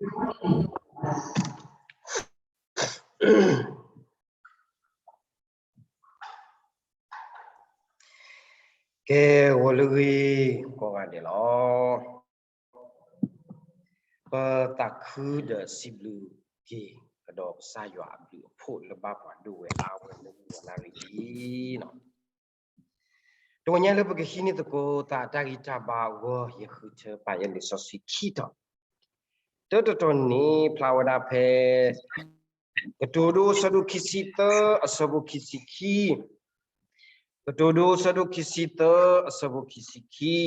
ကဲ ဂီၤလၢဂ့ၤ ကိးဂၤဒဲးလီၤ. ပသးခုဒီးစံးဘျုးက့ၤကဒီးကစၢ်ယွၤအဘျုးအဖှိၣ် လၢဘၣ်ပှၤဒိၣ်ဝဲအါဝဲလၢမုၢ်ဂီၤလၢအဂ့ၤအံၤလီၤ. တနံၤညါလၢပကဟံးန့ၢ်သကိးသးတၢ်ဂံၢ်တၢ်ဘါအဂီၢ် ယဃုထၢပာ်ယဲလံာ်စီဆှံခံတီၤ, တၢတတီၤန့ၣ် ဖျါဝဲဒၣ်ဖဲ ကတိၤဒိ အဆၢဒိၣ်ခံဆံသၢ အဆၢဖိခံဆံခံ, ကတိၤဒိ အဆၢဒိၣ်ခံဆံသၢ အဆၢဖိခံဆံခံ,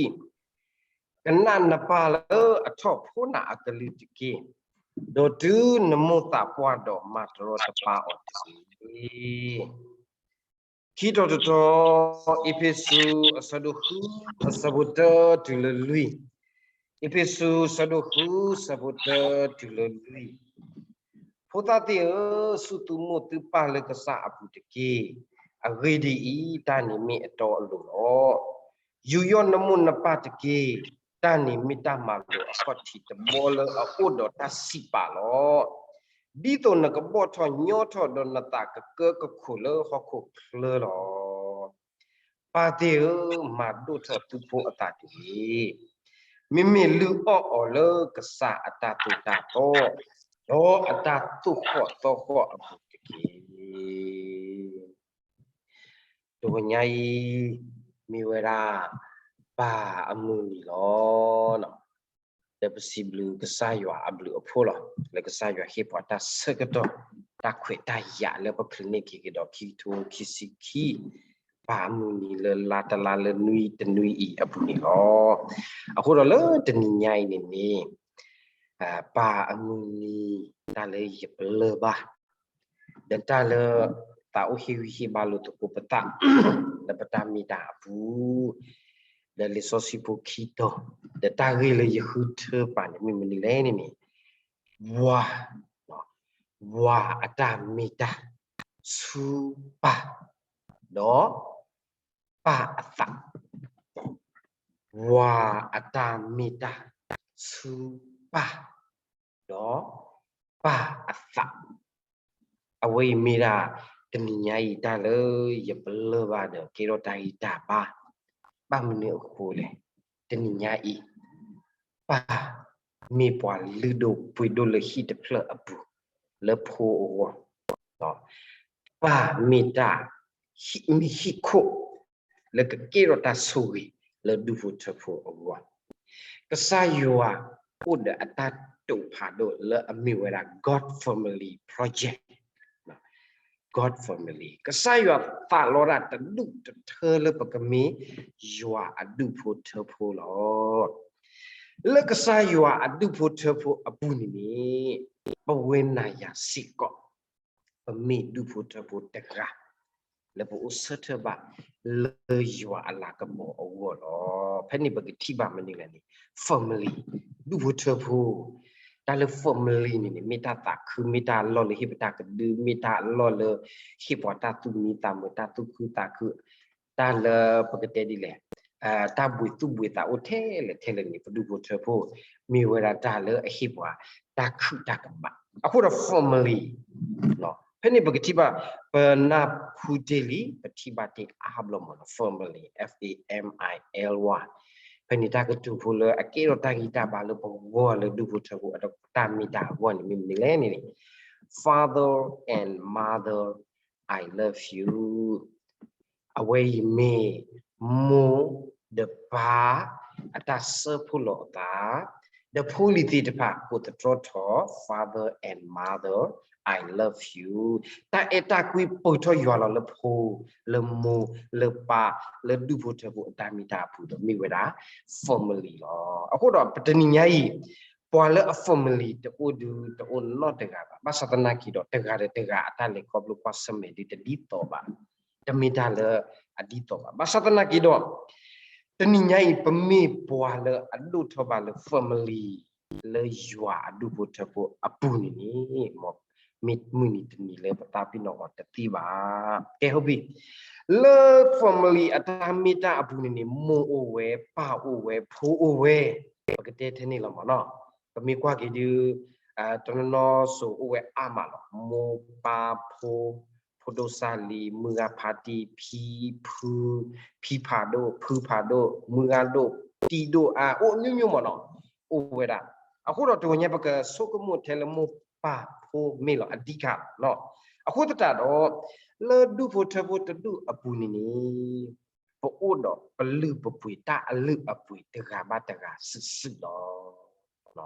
ကနၣ်နပၢ်လၢအထီၣ်ဖိနၤအကလုၢ်တက့ၢ်, ဒီးတုၤနမိၢ်သးပှၢ်ဒီး မၤတရီတပါအီၤတက့ၢ်. ခံတီၤတတီၤ, အ့းဖ့းစူး အဆၢဒိၣ်ဃု အဆၢဖိတၢတုၤလၢလွံၢ်, အ့းဖ့းစူး အဆၢဒိၣ်ဃု အဆၢဖိတၢတုၤလၢလွံၢ်. ဖိသၣ်သ့ၣ်ဧၢ, စူၢ်သုမိၢ်သုပၢ်လၢကစၢ်အပူၤတက့ၢ်. အဂ့ၢ်ဒ်အံၤ, တၢ်န့ၣ်မ့ၢ်အတီအလိၤလီၤ. ယူးယီၣ်နမိၢ်နပၢ်တက့ၢ်. တၢ်န့ၣ်မ့ၢ်တၢ်မၤလိာ်အခီၣ်ထံးတဘီလၢအအိၣ်ဒီးတၢ်စံးပာ်လီၤ. ဒ်သိးနကဘီၣ်ထီၣ်ညီထီၣ်ဒီးနသးကကၢကခိၣ်လၢဟီၣ်ခိၣ်ချၢလီၤ. ပၢ်သ့ၣ်ဧၢ, မၤဒိၣ်ထီၣ်သုဖိအသးတဂ့ၤ. မ့မ့ၢ်လုၢ်အီၣ်အီၤလၢကစၢ်အတၢ်သိၣ်တၢ်သီ, ဒီးအတၢ်သိၣ်ဃီၣ်သီဃီၣ်အပူၤတက့ၢ်. တနံၤညါအံၤ မ့ၢ်ဝဲဒၣ် ပၢ်အမုၢ်နံၤလီၤ. ဒီးပစံးဘျုးကစၢ်ယွၤအဘျုးအဖှိၣ်လီၤ. လၢကစၢ်ယွၤဟ့ၣ်ပှၤတၢ်ဆၢကတီၢ် တၢ်ခွဲးတၢ်ယာ်လၢပချုးန့ၢ်က့ၤကဒီး ခံကထိခံဆံခံ ပၢ်အမုၢ်နံၤလၢလါတလါလၢနွံတနွံအံၤအပူၤန့ၣ်လီၤ. အဃိဒီးလၢတနံၤညါအံၤန့ၣ်န့ၣ် ပၢ်အမုၢ်နံၤ တၢ်လၢယပလၢၢ်ဘၣ် ဒီးတၢ်လၢ သးအိၣ်ဟ့ၣ်ဂံၢ်ဟ့ၣ်ဘါလိာ်သကိးပသး လၢပတၢ်မ့ၢ်တၢ်အပူၤ, ဒီးလံာ်စီဆှံဖိခံတီၤ, ဒီးတၢ်ဂ့ၢ်လၢယဃုထၢပာ်န့ၣ် မ့ၢ်မနုၤလဲၣ်န့ၣ်န့ၣ်, ဝၤ, ဝၤအတၢ်မ့ၢ်တၢ်ဆူပၢ်, ဒီး ပၢ်အသး, ဝၤအတၢ်မ့ၢ်တၢ်ဆူပၢ်, ဒီးပၢ်အသး. အဝဲအံၤမ့ၢ်ဒၣ် တနံၤညါအံၤတၢ်လၢယပလၢၢ်ဘၣ်ဒီး ကဲထီၣ်တၢ်ဂံၢ်တၢ်ဘါ, ဘၣ်မနုၤအဃိလဲၣ်, တနံၤညါအံၤ ပၢ်မ့ၢ်ပှၤလုၢ်ဒိၣ်ပှ့ၤဒိၣ်လၢဟံၣ်တဖျၢၣ်အပူၤ လၢဖိအဂီၢ်, ပၢ်မ့ၢ်တၢ် မ့ၢ်ဟံၣ်ခိၣ် လၢကကဲထီၣ်တၢ်ဆိၣ်ဂ့ၤလၢဒူၣ်ဖိထၢဖိအဂီၢ်. ကစၢ်ယွၤအိၣ်ဒီးအတၢ်တိာ်ဖးဒိၣ်လၢအမ့ၢ်ဝဲဒၣ် God Family Project, God Family, ကစၢ်ယွၤသးလီဒၣ်တဒူၣ်တထၢလၢပကမ့ၢ်ယွၤအဒူၣ်ဖိထၢဖိလီၤ. လၢကစၢ်ယွၤအဒူၣ်ဖိထၢဖိအပူၤန့ၣ်န့ၣ်, ပဝဲနၤယၤစ့ၢ်ကီး ပမ့ၢ်ဒူၣ်ဖိထၢဖိတဂၤ လၢပအိၣ်ဆၢထၢၣ်ဘၣ်လၢယွၤအလၤကပီၤအဂီၢ်လီၤ. ဖဲန့ၣ်ပကထံၣ်ဘၣ်မနုၤလဲၣ်န့ၣ်, family, ဒူၣ်ဖိထၢဖိ, တၢ်လၢ family န့ၣ်န့ၣ် မ့ၢ်တၢ်သးခု, မ့ၢ်တၢ်အလီၢ်လၢဟ့ၣ်ပတၢ်ကဒု, မ့ၢ်တၢ်အလီၢ်လၢဟ့ၣ်ပှၤတၢ်သူၣ်မံသးမုာ်, တၢ်သူၣ်ခုသးခု, တၢ်လၢပကတဲဒ်လဲၣ်, တၢ်ဘှံးသူၣ်ဘှံးသးအိၣ်ထဲလဲၣ်ထဲလဲၣ်န့ၣ် ပဒူၣ်ဖိထၢဖိ မ့ၢ်ဝဲဒၣ်တၢ်လၢအဟ့ၣ်ပှၤတၢ်ခုၣ်တၢ်ကဘၣ်. အဃိဒီး family, ဖဲန့ၣ်ပကထံၣ်ဘၣ် ပနၢ်ဟူတ့ၢ်လံ, ပထံၣ်ဘၣ်တ့ၢ်အါဘျီမးလီၤ, family, F A M I L Y. ဖဲန့ၣ်တၢ်ကတိၤဖိလၢအကဲထီၣ်တၢ်ဂံၢ်တၢ်ဘါလၢပဂီၢ်လၢဒူၣ်ဖိထၢဖိအတၢ်မ့ၢ်တၢ်အဂီၢ်န့ၣ် မ့ၢ်မနုၤလဲၣ်န့ၣ်န့ၣ်, Father and Mother, I love you. အဝဲအံၤမ့ၢ်မိၢ်ဒီးပၢ်အတၢ်စၢဖှိၣ်လီၤအသး, ဒီးဖိလံၤသ့ၣ်တဖၣ်ကိးသတြီထီၣ် Father and Mother, I love you. တၢ်အဲၣ်တၢ်ကွံပၢၢ်ထီၣ်ယွၤလီၤလၢဖိ, လၢမိၢ်, လၢပၢ်, လၢဒူၣ်ဖိထၢဖိအတၢ်မ့ၢ်တၢ်အပူၤဒီးမ့ၢ်ဝဲဒၣ် family လီၤ. အဃိဒီးပတနံၤညါအံၤ ပှၤလၢအ family တအိၣ်ဒုတအိၣ်နီတဂၤဘၣ်. ဘၣ်ဆၣ်သနာ်က့ဒီး တဂၤဒီးတဂၤအတၢ်လဲၤခီဖျိကွၢ်ဆၢၣ်မဲာ်ဒုတဒ်သိးဘၣ်, တမ့ၢ်တၢ်လၢအဒ်သိးဘၣ်. ဘၣ်ဆၣ်သနာ်က့ဒီး တနံၤညါအံၤ ပမ့ၢ်ပှၤလၢအဒိၣ်ထီၣ်ဘၣ်လၢ family လၢယွၤအဒူၣ်ဖိထၢဖိအပူၤန့ၣ်န့ၣ်, မ့ၢ်မုၢ်နံၤတနံၤလၢပသးပ့ၤနီၣ်အီၤတသ့ဘၣ်. ကဲ ဟုတ်ပြီ, လၢ family အတၢ်မ့ၢ်တၢ်အပူၤန့ၣ်န့ၣ် မိၢ်အိၣ်ဝဲ, ပၢ်အိၣ်ဝဲ, ဖိအိၣ်ဝဲ, ပကတဲထဲန့ၣ်လီၤမးနီၤ. ပမ့ၢ်ကွၢ်က့ၤဒုး တနီၤနီၤစိၤအိၣ်ဝဲအါမးလီၤ. မိၢ်ပၢ်ဖိ, ဖိဒိၣ်စၢ်လံၤ, မုၢ်ဂၤဖးတံၢ်, ဖံဖု, ဖံဖးဒိၣ်, ဖုဖးဒိၣ်, မုၢ်ဂၤဒိၣ်, တံၢ်ဒိၣ်အါ, အိၣ်မ့ၢ်မ့ၢ်မးနီၤ, အိၣ်ဝဲဒၣ်. အဃိဒီးတဂီၤညါပကဆိကမိၣ်ထဲလၢမိၢ်ပၢ်ဖိမ့ၢ်လီၤ အဓိကလီၤ. အဃိသတးဒီး လၢဒူၣ်ဖိထၢဖိတဒူၣ်အပူၤန့ၣ်န့ၣ် ပအိၣ်ဒီးပလုၢ်ပပှ့ၤ တၢ်အလုၢ်အပှ့ၤတဂၤဘၣ်တဂၤစုာ်စုာ်လီၤ.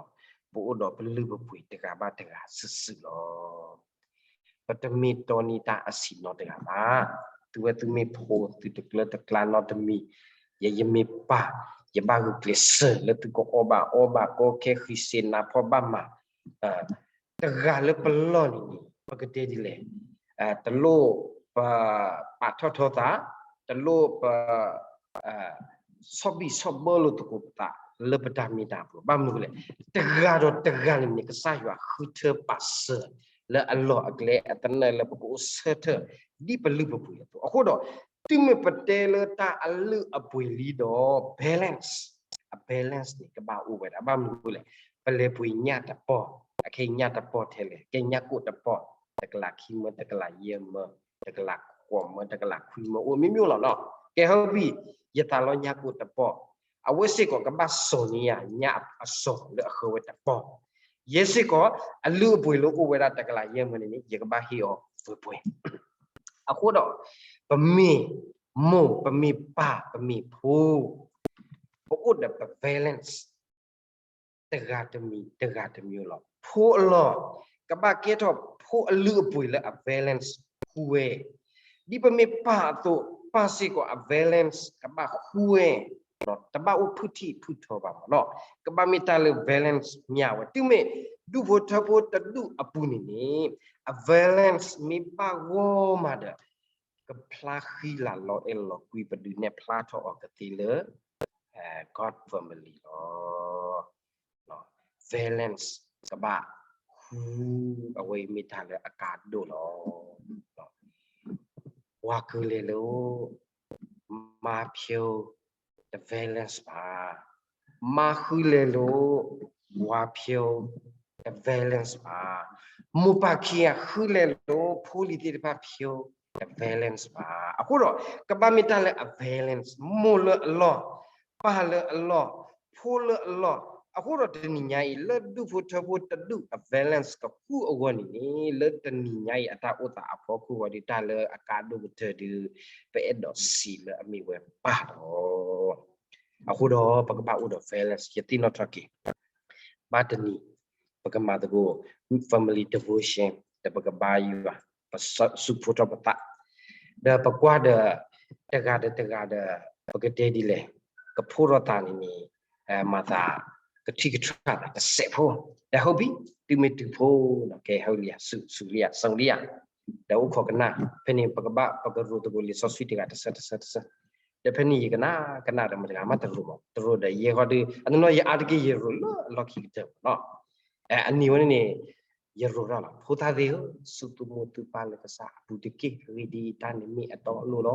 ပအိၣ်ဒီးပလုၢ်ပပှ့ၤတဂၤဘၣ်တဂၤစုာ်စုာ်လီၤ. ပတမ့ၢ်တီန့ၢ်တၢ်အဆံးနီတဂၤဘၣ်. သုဝဲသုမ့ၢ်ဖိ သုတကျၢတကျါနီတမံၤ, ယဲယမ့ၢ်ပၢ်, ယဘၣ်ဂုာ်ကျဲးစၢးလၢသုကအီၣ်ဘၣ်အီဘၣ် ကီခဲဃံစ့နးဖီဘၣ်မး တဂၤလၢပလီၢ်န့ၣ်န့ၣ် ပကတဲဒ်လဲၣ်, တလိၣ်ပပာ်ထီၣ်ထီသး, တလိၣ်ပဆီၣ်ဘံၣ်ဆီၣ်ဘၢလိာ်သကိးပသး လၢပတၢ်မ့ၢ်တၢ်ပှၤ ဘၣ်မနုၤလဲၣ်, တဂၤဒီးတဂၤန့ၣ်န့ၣ် ကစၢ်ယွၤဃုထၢပာ်စၢၤ လၢအလီၢ်အကျဲအသနၢၣ်လၢပကအိၣ်ဆၢထၢၣ် ဒ်ပလုၢ်ပပှ့ၤအသိး. အဃိဒီး တုၤမ့ၢ်ပတဲလၢတၢ်အလုၢ်အပှ့ၤလံဒီး balance, အ balance န့ၣ် ကဘၣ်အိၣ်ဝဲဒၣ် ဘၣ်မနုၤလဲၣ်, ပလဲၤပှ့ၤညၣ်တပီၢ်, အခဲအံၤညၣ်တပီၢ်ထဲလဲၣ်, ကဲညၣ်ကိၣ်တပီၢ်, တကလးခံမၢ, တကလးယဲၢ်မၢ, တကလးဃိးမၢ, တကလးခွံမၢ အိၣ်မ့ၢ်မ့ၢ်လီၤနီၤ. ကဲဟဲဘံၣ်, ယသးလီညၣ်ကိၣ်တပီၢ်, အဝဲစ့ၢ်ကီးကဘၣ်စိာ်န့ၢ်ယၤ ညၣ်အစိာ်လၢအဃၢဝဲတပီၢ်, ယဲစ့ၢ်ကီး အလုၢ်အပှ့ၤလၢအိၣ်ဝဲဒၣ်တကလးယဲၢ်မၢန့ၣ်န့ၣ် ယကဘၣ်ဟ့ၣ်အီၤပှဲၤပှဲၤ. အဃိဒီး ပမ့ၢ်မိၢ် ပမ့ၢ်ပၢ် ပမ့ၢ်ဖိ, ပအိၣ်ဒီးပ balance တဂၤတမံၤ တဂၤတမံၤလီၤ. ဖိအလီၢ် ကဘၣ်ကဲထီၣ်ဖိအလုၢ်အပှ့ၤလၢအ balance ဃုဝဲ, ဒ်ပမ့ၢ်ပၢ်အသိး ပၢ်စ့ၢ်ကီးအ balance ကဘၣ်ဃုဝဲ, တဘၣ်အိၣ်ဖုၣ်ထံၣ်ဖုၣ်ထီဘၣ်မးနီၤ, ကဘၣ်မ့ၢ်တၢ်လၢ balance မ့ၢ်ဝဲ တုၤမ့ၢ်ဒူၣ်ဖိထၢဖိတဒူၣ်အပူၤန့ၣ်န့ၣ် အ balance မ့ၢ်ဘၣ်ဂီၢ်မးဒီး ကဖျါဃံလၤလီၤအဲၣ်လီၤကွံ ပဒုးနဲၣ်ဖျါထီၣ်အီၤကသ့လၢ God family လီၤ. balance ကဘၣ်ဃု, အဝဲအံၤမ့ၢ်တၢ်လၢအကါဒိၣ်လီၤ. ဝၤကုလဲၤလိာ်, မါဖျိ, တ balance ဘၣ်. မါဃုလဲၤလိာ်, ဝၤဖျိ, တ balance ဘၣ်. မိၢ်ပၢ်ခံဂၤဃုလဲၤလိာ် ဖိလံၤသ့ၣ်တဖၣ်ဖျိ, တ balance ဘၣ်. အဃိဒီး ကဘၣ်မ့ၢ်တၢ်လၢအ balance မိၢ်လၢအလီၢ်, ပၢ်လၢအလီၢ်, ဖိလၢအလီၢ်. အဃိဒီးတနံၤညါအံၤ လၢဒူၣ်ဖိထၢဖိတဒူၣ်အ balance ကဃုအဂီၢ်န့ၣ်န့ၣ် လၢတနံၤညါအံၤအတၢ်အိၣ်သးအဖီခိၣ်အဂီၢ်ဒီး တၢ်လၢအကါဒိၣ်ကတၢၢ်ဒီး ပအဲၣ်ဒိးစံးလၢအမ့ၢ်ဝဲပၢ်လီၤ. အဃိဒီးပကဘၣ်အိၣ်ဒီး balance ယသ့ၣ်နီၣ်ထီၣ်က့ၤ ဘၣ်တနံၤ ပကမၤသကိး family devotion ဒီးပကဘါယွၤ, ပစူးဖှိထီၣ်ပသး, ဒီးပကွၢ်ဒီး တဂၤဒီးတဂၤဒီး ပကတဲဒ်လဲၣ်, ကဖှိထီၣ်သးန့ၣ်န့ၣ် မၤသး ကထံၣ်ကထၢၣ်သးတစဲးဖိ, ဒီးဟီၣ်ဘံၣ် တုၤမ့ၢ်တုၤဖိနီၤ ကဲဟဲလံဧါ စူးလံဧါ စူးလံဧါ, ဒီးအိၣ်ခိးကနၣ်, ဖဲန့ၣ်ပကဘၣ် ပကရိၤသကိးလံာ်စီဆှံတဂၤတဆၢတဆၢတဆၢ, ဒီးဖဲန့ၣ်ယကနၣ်ကနၣ်ဒီးမတၤတဂၤမးတရိၤမး တရိၤဒီးယဲဃီဒီး အနီၢ်နီၢ်ယအါတက့ၢ်ယရိၤလၢအလီၢ်ခံကတၢၢ်မးနီၤ, အနံၤဝဲန့ၣ်န့ၣ် ယရိၤထီၣ်လီၤ ဖိသၣ်သ့ၣ်ဧၢ, စူးသုမိၢ်သုပၢ်လၢကစၢ်အပူၤတက့ၢ်, အဂ့ၢ်ဒ်အံၤတၢ်န့ၣ်မ့ၢ်အတီအလိၤ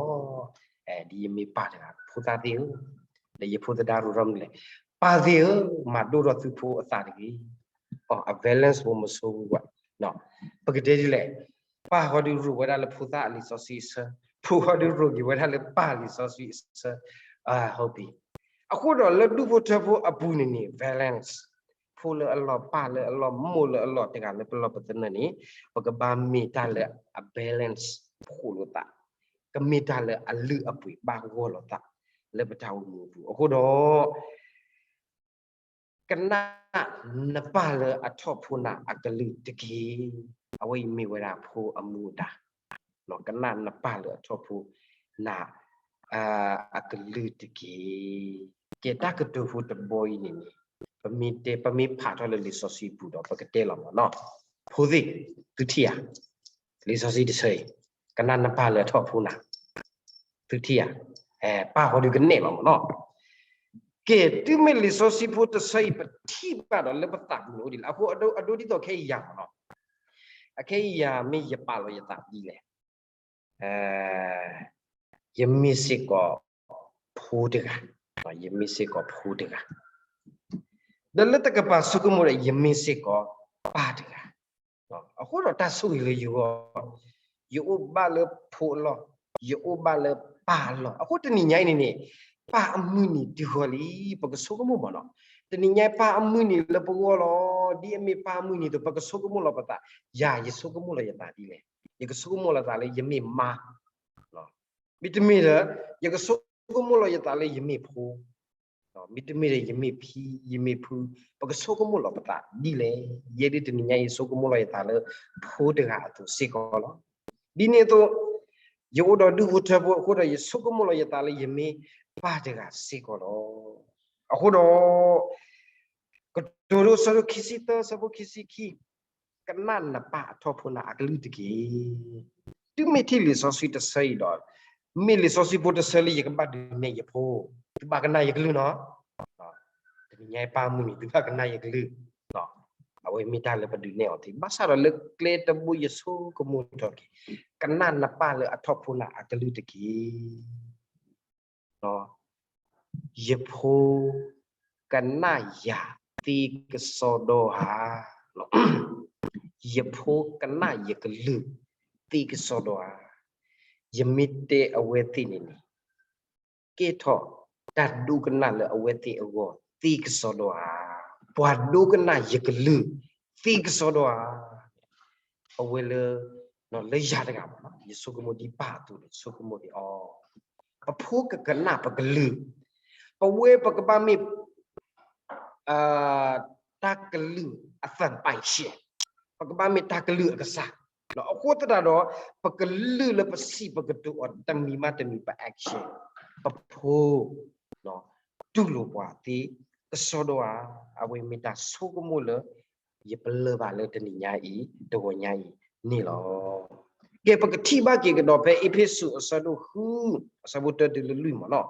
လီၤ. ဒ်ယမ့ၢ်ပၢ်တဂၤ ဖိသၣ်သ့ၣ်ဧၢ, ဒီးယဖိသဒါရိၤထီၣ်မနုၤလဲၣ်, ပၢ်သ့ၣ်ဧၢ, မၤဒိၣ်ထီၣ်သုဖိအသးတဂ့ၤ. အ balance ဖိမဆိဝဲ, ပကတဲဒ်လဲၣ်, ပၢ်ဃီဒုးရိၤဝဲဒၣ်လၢဖိသၣ်အလံာ်စီဆှံအဆၢ, ဖိဃီဒုးရိၤက့ၤဝဲဒၣ်လၢပၢ်လံာ်စီဆှံအဆၢ, ဟီၣ်ဘံၣ်, အဃိဒီးလၢဒူၣ်ဖိထၢဖိအပူၤန့ၣ်န့ၣ် balance ဖိလၢအလီၢ် ပၢ်လၢအလီၢ် မိၢ်လၢအလီၢ် တဂၤလၢပလီၢ်ပသနၢၣ်န့ၣ် ပကဘၣ်မ့ၢ်တၢ်လၢအ balance ဖှိၣ်လိာ်သး, ကမ့ၢ်တၢ်လၢအလုၢ်အပှ့ၤဘၣ်ဂီၢ်လိာ်သး လၢပတၢ်အိၣ်မူအပူၤ. အဃိဒီး ကနၣ်နပၢ်လၢအထီၣ်ဖိနၤအကလုၢ်တက့ၢ်. အဝဲအံၤမ့ၢ်ဝဲဒၣ်ဖိအမူအဒါ, ကနၣ်နပၢ်လၢအထီၣ်ဖိနၤ အကလုၢ်တက့ၢ်. ကဲတၢ်ကတိၤဖိတဘီအံၤန့ၣ်န့ၣ် ပမ့ၢ်တဲ ပမ့ၢ်ဖးထီၣ်လၢလံာ်စီဆှံပူၤဒီး ပကတဲလီၤမးနီၤ. ဖိသ့ၣ်, သုထံၣ်ဧါ, လံာ်စီဆှံတဆၢအံၤ, ကနၣ်နပၢ်လၢအထီၣ်ဖိနၤ, သုထံၣ်ဧါ, ပၢ်ဃီဒုးကနဲၣ်ဘၣ်မးနီၤ. ကဲ တုၤမ့ၢ်လံာ်စီဆှံဖိတဆၢအံၤ ပထံၣ်ဘၣ်ဒီးလၢပသးပူၤန့ၣ်အိၣ်ဒ်လဲၣ်. အဃိအဒိဒ်သိးခဲအံၤယၤမးနီၤ, အခဲအံၤယၤမ့ၢ်ယပာ်လီၤယသးဒ်လဲၣ်. ယမ့ၢ်စ့ၢ်ကီးဖိတဂၤ, ယမ့ၢ်စ့ၢ်ကီးဖိတဂၤ, ဒီးလၢတကပၤဆိကမိၣ်ဒီး ယမ့ၢ်စ့ၢ်ကီး ယမ့ၢ်ပၢ်တဂၤ. အဃိဒီးတၢ်ဆိၣ်ဂ့ၤလၢယဂီၢ်, ယအိၣ်ဘၣ်လၢဖိအလီၢ်, ယအိၣ်ဘၣ်လၢပၢ်အလီၢ်. အဃိတနံၤညါအံၤန့ၣ်န့ၣ်, ပၢ်အမုၢ်နံၤတုၤဃီၤလံ, ပကဆိကမိၣ်မးနီၤ. တနံၤညါပၢ်အမုၢ်နံၤလၢပဂီၢ်လီၤ. ဒ်အမ့ၢ်ပၢ်အမုၢ်နံၤအသိး ပကဆိကမိၣ်လီၤပသး, ယၤယဆိကမိၣ်လီၤယသးဒ်လဲၣ်. ယကဆိကမိၣ်လီၤသးလၢယမ့ၢ်မါ, မ့တမ့ၢ်ဒီး ယကဆိကမိၣ်လီၤယသးလၢယမ့ၢ်ဖိ, မ့တမ့ၢ်ဒီးယမ့ၢ်ဖံ ယမ့ၢ်ဖု, ပကဆိကမိၣ်လီၤပသးဒ်လဲၣ်. ယဲဒၣ်တနံၤညါအံၤ ယဆိကမိၣ်လီၤယသးလၢဖိတဂၤအသိးစ့ၢ်ကီးလီၤ. ဒ်န့ၣ်အသိး, ယအိၣ်ဒီးဒူၣ်ဖိထၢဖိအဃိဒီး ယဆိကမိၣ်လီၤယသးလၢယမ့ၢ်ပၢ်တဂၤစ့ၢ်ကီးလီၤ. အဃိဒီး ကတိၤဒိ အဆၢဒိၣ်ခံဆံသၢ အဆၢဖိခံဆံခံ, ကနၣ်နပၢ်အထီၣ်ဖိနၤအကလုၢ်တက့ၢ်. တုၤမ့ၢ်ထံၣ်လံာ်စီဆှံတဆၢအံၤဒီး, မ့ၢ်လံာ်စီဆှံဖိတဆၢလၢယကဘၣ်ဒုးနဲၣ်ယဖိ, သုဘၣ်ကနၣ်ယကလုၢ်နီၤ. တနံၤညါအံၤပၢ်မုၢ်နံၤ သုဘၣ်ကနၣ်ယကလုၢ်. အဝဲမ့ၢ်တၢ်လၢပဒုးနဲၣ်အီၤသ့, ဘၣ်ဆၣ်ဒီးလၢကျဲတဘိယဆိကမိၣ်ထီၣ်က့ၤ, ကနၣ်နပၢ်လၢအထီၣ်ဖိနၤအကလုၢ်တက့ၢ်. ယဖိကနၣ်ယၤသ့ကစီဒီဧါ. ယဖိကနၣ်ယကလုၢ်သ့ကစီဒီဧါ. ယမ့ၢ်တဲအဝဲသ့ၣ်န့ၣ်န့ၣ်, ကဲထီၣ်တၢ်ဒိကနၣ်လၢအဝဲသ့ၣ်အဂီၢ်သ့ကစီဒီဧါ. ပှၤဒိကနၣ်ယကလုၢ်သ့ကစီဒီဧါ. အဝဲလၢ, လၢယၤတဂၤဘၣ်, ယဆိကမိၣ်ဒ်ပၢ်အသိးန့ၣ် ဆိကမိၣ်ဒ်အီၤ, ပဖိကကနၣ်ပကလုၢ်, ပဝဲပကဘၣ်မ့ၢ် တၢ်ကလုၢ်အသးပာ်ရှဲ, ပကဘၣ်မ့ၢ်တၢ်ကလုၢ်အကစၢ်. အဃိသတးဒီး, ပကလုၢ်လၢပစံးပကတိၤအီၤတမံၤဘၣ်တမံၤ ပ action, ပဖိ တူၢ်လိာ်ပှၤသ့ကစီဒီဧါ. အဝဲမ့ၢ်တၢ်ဆိကမိၣ်လၢ ယပလၢၢ်ဘၣ်လၢတနံၤညါအံၤ တဂီၤညါအံၤန့ၣ်လီၤ. ကဲ ပကထံၣ်ဘၣ်က့ၤကဒီးဖဲအ့းဖ့းစူးအဆၢဒိၣ်ဃု အဆၢဖိတၢတုၤလၢလွံၢ်မးနီၤ.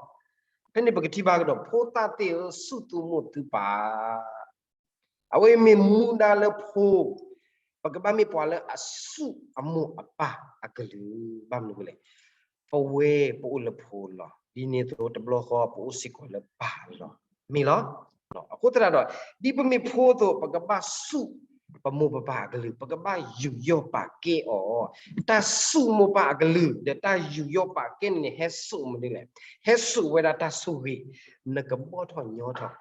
ဖဲန့ၣ်ပကထံၣ်ဘၣ်ကဒီး ဖိသၣ်သ့ၣ်ဧၢ စူၢ်သုမိၢ်သုပၢ် အဝဲမ့ၢ်မူဒါလၢဖိ, ပကဘၣ်မ့ၢ်ပှၤလၢအစူၢ်အမိၢ်အပၢ်အကလုၢ်, ဘၣ်မနုၤအဃိလဲၣ်, ပဝဲပအိၣ်လၢဖိလီၢ်, ဒ်န့ၣ်အသိးတဘျီဃီပအိၣ်စ့ၢ်ကီးလၢပၢ်လီၢ်, မ့ၢ်လီၤ. အဃိသတးဒီး, ဒ်ပမ့ၢ်ဖိအသိး ပကဘၣ်စူၢ်ပမိၢ်ပပၢ်အကလုၢ်, ပကဘၣ်ယူးယီၣ်ပာ်ကဲအီၤ, တၢ်စူၢ်မိၢ်ပၢ်အကလုၢ် ဒီးတၢ်ယူးယီၣ်ပာ်ကဲန့ၣ်န့ၣ် ဟဲစိာ်မနုၤလဲၣ်, ဟဲစိာ်ဝဲဒၣ်တၢ်ဆိၣ်ဂ့ၤ, နကဘီၣ်ထီၣ်ညီထီၣ်,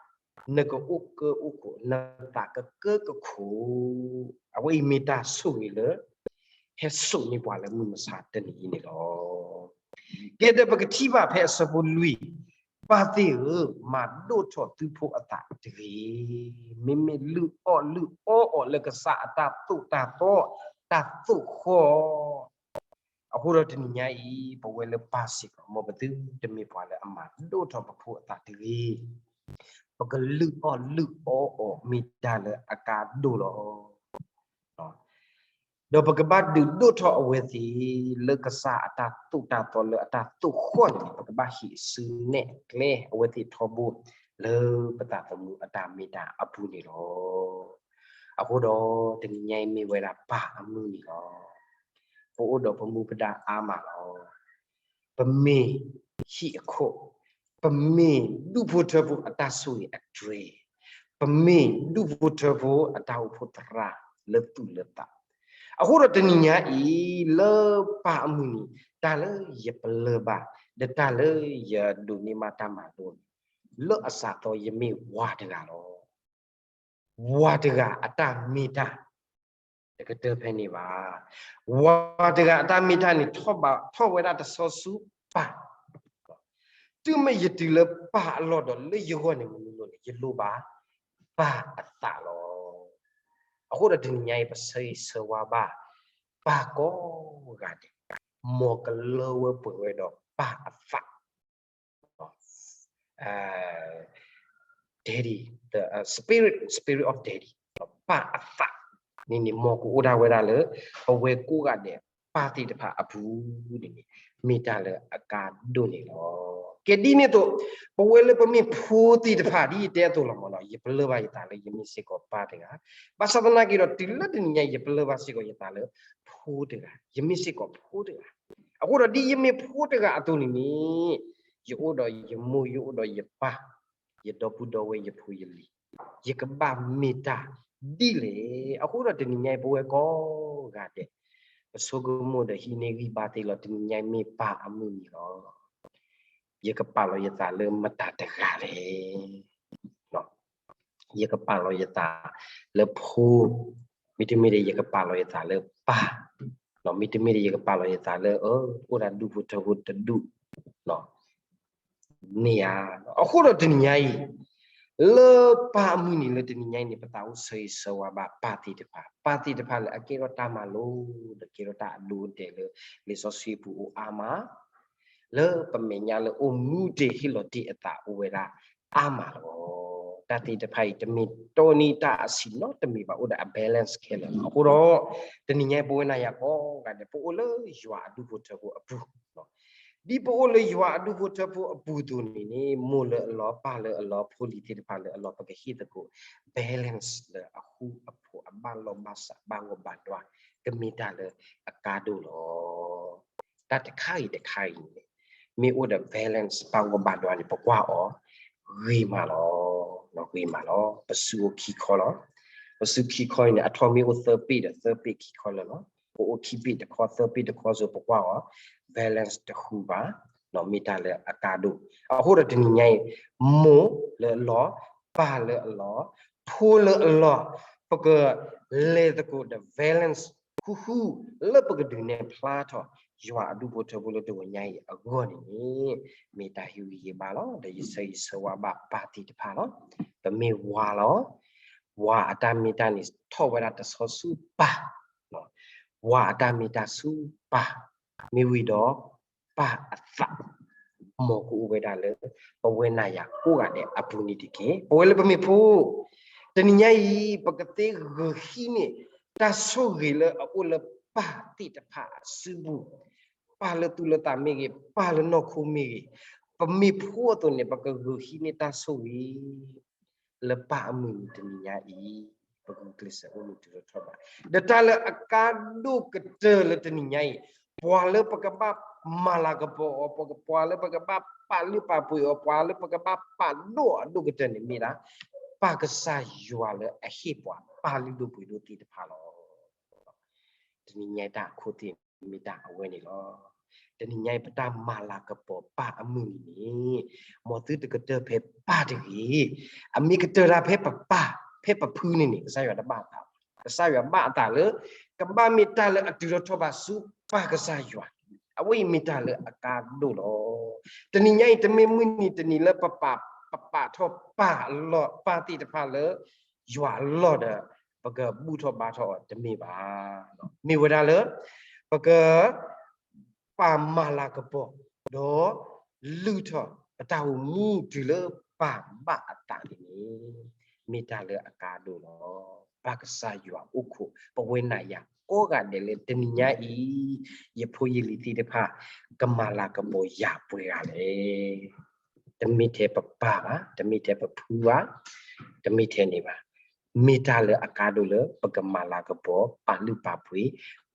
နကအိၣ်ကၢအိၣ်ခိး, နသးကကၢကခိၣ်, အဝဲအံၤမ့ၢ်တၢ်ဆိၣ်ဂ့ၤလၢ ဟဲစိာ်န့ၢ်ပှၤလၢမုၢ်မဆါတနံၤအံၤန့ၣ်လီၤ. ကဲဒီးပကထံၣ်ဘၣ်ဖဲအဆၢဖိလွံၢ်, ပၢ်သ့ၣ်ဧၢ, မၤဒိၣ်ထီၣ်သုဖိအသးတဂ့ၤ. မ့မ့ၢ်လုၢ်အီၣ်လုၢ်အီအီၤလၢကစၢ်အတၢ်သိၣ်တၢ်သီ, တၢ်သိၣ်ဃီ အဃိဒီးတနံၤညါအံၤ ပဝဲလၢပၢ်စ့ၢ်ကီး မ်ပသုတမ့ၢ်ပှၤလၢအမၤဒိၣ်ထီၣ်ပဖိအသးတဂ့ၤ. ပကလုၢ်အီၣ်လုၢ်အီအီၤမ့ၢ်တၢ်လၢအကါဒိၣ်လီၤ. ဒီးပကဘၣ်ဒုးဒိၣ်ထီၣ်အဝဲသ့ၣ် လၢကစၢ်အတၢ်သိၣ်တၢ်သီလၢအတၢ်သိၣ်ဃီၣ်န့ၣ် ပကဘၣ်ဟံးစုနဲၣ်ကျဲအဝဲသ့ၣ်ထီဘိ လၢပသးသမူအတၢ်မ့ၢ်တၢ်အပူၤန့ၣ်လီၤ. အဃိဒီးတနံၤညါအံၤမ့ၢ်ဝဲဒၣ်ပၢ်အမုၢ်နံၤလီၤ. ပအိၣ်ဒီးပမူပဒါအါမးလီၤ. ပမ့ၢ်ဟံၣ်အခိၣ်, ပမ့ၢ်ဒူၣ်ဖိထၢဖိအတၢ်ဆိၣ်ဂ့ၤအတြဲၤ, ပမ့ၢ်ဒူၣ်ဖိထၢဖိအတၢ်အိၣ်ဖှိၣ်သရၣ်လၢသူၣ်လၢသး, အဃိဒီးတနံၤညါအံၤ လၢပၢ်အမုၢ်နံၤ တၢ်လၢယပလၢၢ်ဘၣ် ဒီးတၢ်လၢယဒိးန့ၢ်ဘၣ်တၢ်မၤလိန့ၣ် လၢအစးထီၣ်ယမ့ၢ်ဝၤတဂၤလီၤ. ဝၤတဂၤအတၢ်မ့ၢ်တၢ် တကတၢၢ်ဖဲန့ၣ်ဘၣ်. ဝၤတဂၤအတၢ်မ့ၢ်တၢ်န့ၣ် ထီၣ်ဘၣ်ထီၣ်ဝဲဒၣ်တဆီဆူပၢ်, တုၤမ့ၢ်ယတုၤလၢပၢ်အလီၢ်ဒီးလၢယဂီၢ်န့ၣ်မနုၤလဲၣ်န့ၣ် ယလိၣ်ဘၣ်ပၢ်အသးလီၤ. အဃိဒီးတနံၤညါအံၤ ပဆၢဂ့ၤဆၢဝါဘၣ် ပၢ်ကိးဂၤဒဲး, မ်ကလၢဝဲပှဲၤဝဲဒီးပၢ်အသး Daddy, the spirit, spirit of daddy, ပၢ်အသးန့ၣ်န့ၣ် မ်ကအိၣ်ဒၣ်ဝဲဒၣ်လၢ ပဝဲကိးဂၤဒဲး ပၢ်သ့ၣ်တဖၣ်အပူၤန့ၣ်န့ၣ် မ့ၢ်တၢ်လၢအကါဒိၣ်န့ၣ်လီၤ. ကဲဒ်န့ၣ်အသိး ပဝဲလၢပမ့ၢ်ဖိသ့ၣ်တဖၣ် ဒ်ယတဲအသိးလီၤမးနီၤ ယပလၢၢ်ဘၣ်ယသးလၢယမ့ၢ်စ့ၢ်ကီးပၢ်တဂၤ, ဘၣ်ဆၣ်သနာ်က့ဒီး တုၤလၢတနံၤညါ ယပလၢၢ်ဘၣ်စ့ၢ်ကီးယသးလၢဖိတဂၤ, ယမ့ၢ်စ့ၢ်ကီးဖိတဂၤ. အဃိဒီးဒ်ယမ့ၢ်ဖိတဂၤအသိးန့ၣ်န့ၣ် ယအိၣ်ဒီးယမိၢ် ယအိၣ်ဒီးယပၢ် ယဒီပုၢ်ဒီဝဲၢ် ယဖိယလံၤ, ယကဘၣ်မ့ၢ်တၢ် ဒ်လဲၣ်. အဃိဒီးတနံၤညါအံၤ ပဝဲကိးဂၤဒဲး ပဆိကမိၣ်ဒီးဟံးန့ၢ်ဂံၢ်ဘါသ့လီၤ. တနံၤညါအံၤမ့ၢ်ပၢ်အမုၢ်နံၤလီၤ. ယကပာ်လီၤယသးလၢမတၤတဂၤလဲၣ်. ယကပာ်လီၤယသးလၢဖိ, မ့တမ့ၢ်ဒီး ယကပာ်လီၤယသးလၢပၢ်, မ့တမ့ၢ်ဒီး ယကပာ်လီၤယသးလၢ အိၣ်ဒၣ်ဒူၣ်ဖိထၢဖိတဒူၣ် မ့ၢ်ဧါ. အဃိဒီးတနံၤညါအံၤ လၢပၢ်အမုၢ်နံၤလၢတနံၤညါအံၤန့ၣ် ပသးအိၣ်ဆၢဂ့ၤဆၢဝါဘၣ်ပၢ်သ့ၣ်တဖၣ်, ပၢ်သ့ၣ်တဖၣ်လၢအကဲထီၣ်တၢ်မၤလိာ် ဒီးကဲထီၣ်တၢ်အဒိအတဲာ်လၢ လံာ်စီဆှံပူၤအိၣ်အါမး လၢပမဲာ်ညါလၢအိၣ်မူတ့ၢ်ဟ့ၣ်လီၤတ့ၢ်အသးအိၣ်ဝဲဒၣ်အါမးလီၤ. တၢ်သ့ၣ်တဖၣ်အံၤ တမ့ၢ်တီနံၤတၢ်အဆံးနီတမံၤဘၣ်, အိၣ်ဒီးအ balance ခဲလၢာ်လီၤ. အဃိဒီး တနံၤညါအံၤ ပဝဲနၤယၤကိးဂၤဒဲး ပအိၣ်လၢယွၤအဒူၣ်ဖိထၢဖိအပူၤ ဒ်ပအိၣ်လၢယွၤအဒူၣ်ဖိထၢဖိအပူၤအသိးန့ၣ်န့ၣ် မိၢ်လၢအလီၢ် ပၢ်လၢအလီၢ် ဖိလံၤသ့ၣ်တဖၣ်လၢအလီၢ် ပကဟ့ၣ်သကိး balance လၢအဃူအဖိး အဘၣ်လိာ်ဘၣ်စး ဘၣ်ဂီၢ်ဘၣ်ဒွါ ကမ့ၢ်တၢ်လၢအကါဒိၣ်လီၤ. တၢ်တခါဂ့ၤတခါဂ့ၤန့ၣ် မ့ၢ်အိၣ်ဒီး balance ဘၣ်ဂီၢ်ဘၣ်ဒွါန့ၣ် ပကွၢ်အီၤဂ့ၤမးလီၤ. ဂ့ၤမးလီၤ. ပစုအိၣ်ခံခီလီၤ. ပစုခံခီအံၤန့ၣ် အထီၣ်မ့ၢ်အိၣ်သၢပ့ၢ်ဒီးသၢပ့ၢ်ခံခီလၢာ်လီၤ. ပအိၣ်ခံပ့ၢ်တခီ သၢပ့ၢ်တခီအသိး ပကွၢ်အီၤ balance တဃူဘၣ်, မ့ၢ်တၢ်လၢအကါဒိၣ်. အဃိဒီးတနံၤညါအံၤ မိၢ်လၢအလီၢ် ပၢ်လၢအလီၢ် ဖိလၢအလီၢ် ပကလဲၤသကိးဒီး balance ဃူဃူ လၢပကဒုးနဲၣ်ဖျါထီၣ် ယွၤအဒူၣ်ဖိထၢဖိလၢတဂီၤညါအံၤအဂီၢ်န့ၣ်န့ၣ် မ့ၢ်တၢ်ဟ့ၣ်ဂံၢ်ဟ့ၣ်ဘါလီၤ. ဒီးယဆၢဂ့ၤဆၢဝါဘၣ်ပၢ်သ့ၣ်တဖၣ်လီၤ. ပမ့ၢ်ဝၤလီၤ. ဝၤအတၢ်မ့ၢ်တၢ်န့ၣ် ထီၣ်ဝဲဒၣ်တဆီဆူပၢ်, ဝၤအတၢ်မ့ၢ်တၢ်ဆူပၢ်, မ့ၢ်ဝံၤဒီး ပၢ်အသး မ်ကအိၣ်ဝဲဒၣ်လၢ ပဝဲနၤယၤကိးဂၤဒဲးအပူၤန့ၣ်တက့ၢ်. ပဝဲလၢပမ့ၢ်ဖိ တနံၤညါအံၤ ပကသ့ဂုာ်ဟံးန့ၢ် တၢ်ဆိၣ်ဂ့ၤလၢအအိၣ်လၢပၢ်သ့ၣ်တဖၣ်အစုပူၤ, ပၢ်လၢသူၣ်လၢသးမ့ၢ်ဂ့ၤ, ပၢ်လၢနီၢ်ခိမ့ၢ်ဂ့ၤ, ပမ့ၢ်ဖိအသိးန့ၣ် ပကဂုာ်ဟံးန့ၢ်တၢ်ဆိၣ်ဂ့ၤ လၢပၢ်အမုၢ်နံၤတနံၤညါအံၤ ပဂုာ်ကျဲးစၢးအိၣ်မူတုၤလီၤထီၣ်ဘး. ဒီးတၢ်လၢအကါဒိၣ်ကတၢၢ်လၢတနံၤညါအံၤ ပှၤလၢပကဘၣ်မၤလၤကပီၤအီၤ, ပှၤလၢပကဘၣ်ပာ်လုၢ်ပာ်ပှ့ၤအီၤ, ပှၤလၢပကဘၣ်ပာ်ဒိၣ်အဒိၣ်ကတၢၢ်န့ၣ်မ့ၢ်ဒၣ် ပၢ်ကစၢ်ယွၤလၢအဟ့ၣ်ပှၤ ပာ်လုၢ်ဒိၣ်ပှ့ၤဒိၣ်သ့ၣ်တဖၣ်လီၤ. တနံၤညါအံၤတၢ်အခိၣ်သ့ၣ်မ့ၢ်တၢ်အဝဲန့ၣ်လီၤ. တနံၤညါအံၤပတၢ်မၤလၤကပီၤပၢ်အမုၢ်နံၤန့ၣ် မ်သုတကတၢၢ်ဖဲပၢ်တဂ့ၤ, အမ့ၢ်ကတၢၢ်တၢ်ဖဲပပၢ် ဖဲပဖုန့ၣ်န့ၣ် ကစၢ်ယွၤတဘၣ်အသးဘၣ်. ကစၢ်ယွၤဘၣ်အသးလၢ ကဘၣ်မ့ၢ်တၢ်လၢအတုၤထီၣ်ထီၣ်ဘးဆူပၢ်ကစၢ်ယွၤ, အဝဲအံၤမ့ၢ်တၢ်လၢအကါဒိၣ်လီၤ. တနံၤညါအံၤ တမ့ၢ်မုၢ်နံၤတနံၤလၢပပာ် ပပာ်ထီၣ်ပၢ်အလီၢ် ပၢ်သ့ၣ်တဖၣ်လၢ ယွၤအလီၢ်ဒီး ပကဘူၣ်ထီၣ်ဘါထီၣ်အီၤတမ့ၢ်ဘၣ်. မ့ၢ်ဝဲဒၣ်လၢ ပက ပာ်မၤလၤကပီၤ ဒီး လုၢ်ထီၣ်ပတၢ်အိၣ်မူတုၤလၢပၢ်ဘၣ်အသးန့ၣ်န့ၣ် မ့ၢ်တၢ်လၢအကါဒိၣ်လီၤ. ပၢ်ကစၢ်ယွၤအိၣ်ခိး ပဝဲနၤယၤကိးဂၤဒဲးလၢတနံၤညါအံၤ ယဖိယလံၤသ့ၣ်တဖၣ် ကမၤလၤကပီၤယၤပှဲၤဂၤလဲၣ်. တမ့ၢ်ထဲပပၢ်ဘၣ်, တမ့ၢ်ထဲပဖုဘၣ်, တမ့ၢ်ထဲန့ၣ်ဘၣ်. မ့ၢ်တၢ်လၢအကါဒိၣ်လၢ ပကမၤလၤကပီၤ ပာ်လုၢ်ပာ်ပှ့ၤ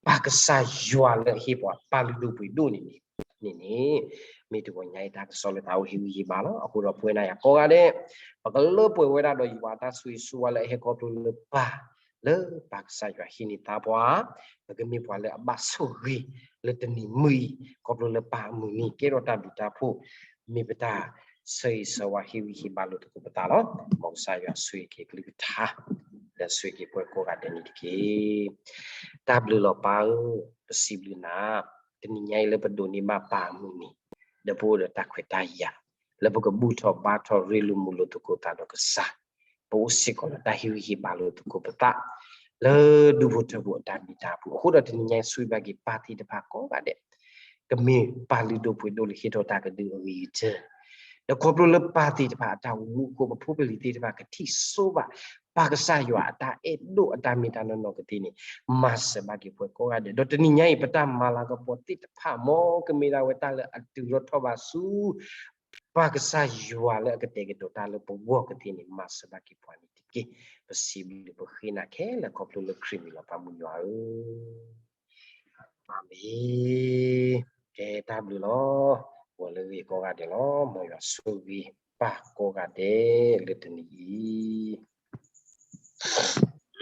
ပၢ်ကစၢ်ယွၤလၢအဟ့ၣ်ပှၤ ပာ်လုၢ်ဒိၣ်ပှ့ၤဒိၣ်န့ၣ်န့ၣ် န့ၣ်န့ၣ် မ့ၢ်တဂီၤညါအံၤတၢ်ကစီၣ်လၢသးအိၣ်ဟ့ၣ်ဂံၢ်ဟ့ၣ်ဘါလီၤ. အဃိဒီးပဝဲနၤယၤကိးဂၤဒဲး ပကလၢပှဲၤဝဲဒၣ်ဒီးယွၤအတၢ်ဆိၣ်ဂ့ၤဆိၣ်ဝါလၢအဟဲခီဖျိလၢပၢ် လၢပၢ်ကစၢ်ယွၤဟံးန့ၢ်သါပှၤ ပကမ့ၢ်ပှၤလၢအဘၣ်ဆိၣ်ဂ့ၤလၢတနံၤမုၢ်အံၤ ခီဖျိလၢပၢ်အမုၢ်နံၤ ကဲထီၣ်တၢ်ဘျုးတၢ်ဖှိၣ် မ့ၢ်ပတၢ်ဆၢဂ့ၤဆၢဝါဟ့ၣ်ဂံၢ်ဟ့ၣ်ဘါလိာ်သကိးပသးလီၤ. မ်ကစၢ်ယွၤဆိၣ်ဂ့ၤက့ၤကလုၢ်ကထါ ဒီးဆိၣ်ဂ့ၤက့ၤပှၤကိးဂၤဒဲးန့ၣ်တက့ၢ်. တၢ်ဘျုးလီၤပၢ်ဧၢ, ပစံးဘျုးနၤ, တနံၤညါအံၤလၢပဒိးန့ၢ်ဘၣ်ပၢ်အမုၢ်နံၤ ဒီးပအိၣ်ဒီးတၢ်ခွဲးတၢ်ယာ် လၢပကဘူၣ်ထီၣ်ဘါထီၣ်ရ့လိာ်မုာ်လိာ်သကိးသးဒီးကစၢ်, ပအိၣ်စ့ၢ်ကီးလၢတၢ်ဟ့ၣ်ဂံၢ်ဟ့ၣ်ဘါလိာ်သကိးပသး လၢဒူၣ်ဖိထၢဖိအတၢ်မ့ၢ်တၢ်အပူၤ, အဃိဒီးတနံၤညါအံၤဆိၣ်ဂ့ၤဘၣ်က့ၤပၢ်သ့ၣ်တဖၣ်ကိးဂၤဒဲး ကမ့ၢ်ပၢ်လုၢ်ဒိၣ်ပှ့ၤဒိၣ်လၢဟ့ၣ်ထီၣ်တၢ်ကဒုအဂ့ၤကတၢၢ်, ဒီးခီဖျိလၢပၢ်သ့ၣ်တဖၣ်အတၢ်အိၣ်မူအဃိ ပဖိပလံၤသ့ၣ်တဖၣ်ကထံၣ်ဆိဘၣ် ပၢ်ကစၢ်ယွၤအတၢ်အဲၣ်ဒိၣ်အတၢ်မ့ၢ်တၢ်နီၢ်နီၢ်ကသ့န့ၣ် မၤစၢၤဘၣ်က့ၤပှၤကိးဂၤဒဲး, ဒီးတနံၤညါအံၤ ပတၢ်မၤလၤကပီၤသ့ၣ်တဖၣ် မ်ကမ့ၢ်ဒၣ်ဝဲတၢ်လၢအတုၤထီၣ်ထီၣ်ဘးဆူ ပၢ်ကစၢ်ယွၤလၢအကတဲာ်ကတီၤတၢ်လၢပဂီၢ်ကသ့န့ၣ် မၤစၢၤဘၣ်က့ၤပှၤန့ၣ်တက့ၢ်. ပစံးဘျုးပဃ့နၤခဲလၢာ်ခီဖျိလၢခရံာ်မံၤလီၤ ပၢ်မုၢ်ယွၤဧၢ. အၤမ့ၣ်. ကဲတၢ်ဘျုးလီၤ. ဂီၤလၢအဂ့ၤကိးဂၤဒဲးလီၤ. မ်ယွၤဆိၣ်ဂ့ၤပၢ်ကိးဂၤဒဲးလၢတနံၤအံၤ